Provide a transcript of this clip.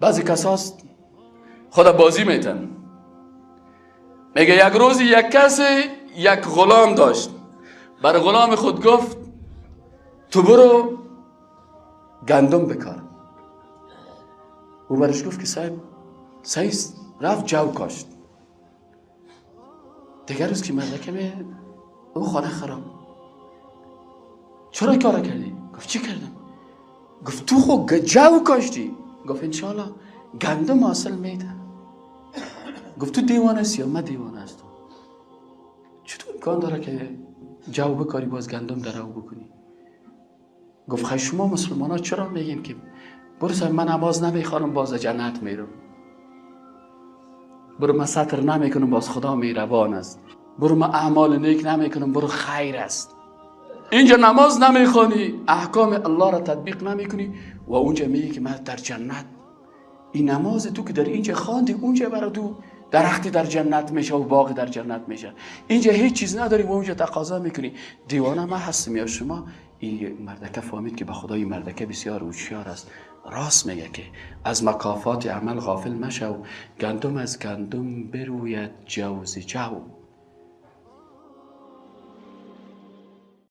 بعضی کساست خدا بازی میتن. میگه یک روزی یک کسی یک غلام داشت، بر غلام خود گفت تو برو گندم بکار. او برش گفت که صاحب سعیست، رفت جو کاشت. دیگر روز که مردکه می او خانه خراب، چرا کار کردی؟ گفت چی کردم؟ گفت تو خو جو کاشتی. گفت انشالله گندم حاصل میده. گفت تو دیوانه است یا من دیوانه هستم؟ چطور امکان داره که جو بکاری باز گندم درو بکنی؟ گفت خیلی شما مسلمان ها چرا میگین که برو صاحب من نماز نمیخوانم باز جنت میرم، برو من ستر نمیکنم باز خدا مهربان است، برو من اعمال نیک نمیکنم برو خیر است. اینجا نماز نمیخوانی، احکام الله را تطبیق نمیکنی و اونجا میگی که من در جنت. این نماز تو که در اینجا خواندی اونجا برای تو درختی در جنت میشه و باغ در جنت میشه. اینجا هیچ چیز نداری و اونجا تقاضا میکنی. دیوانه من هستم یا شما؟ این مردکه فهمید که به خدای مردکه بسیار هوشیار است، راست میگه که از مکافات عمل غافل مشو، گندم از گندم بروید جو ز جو.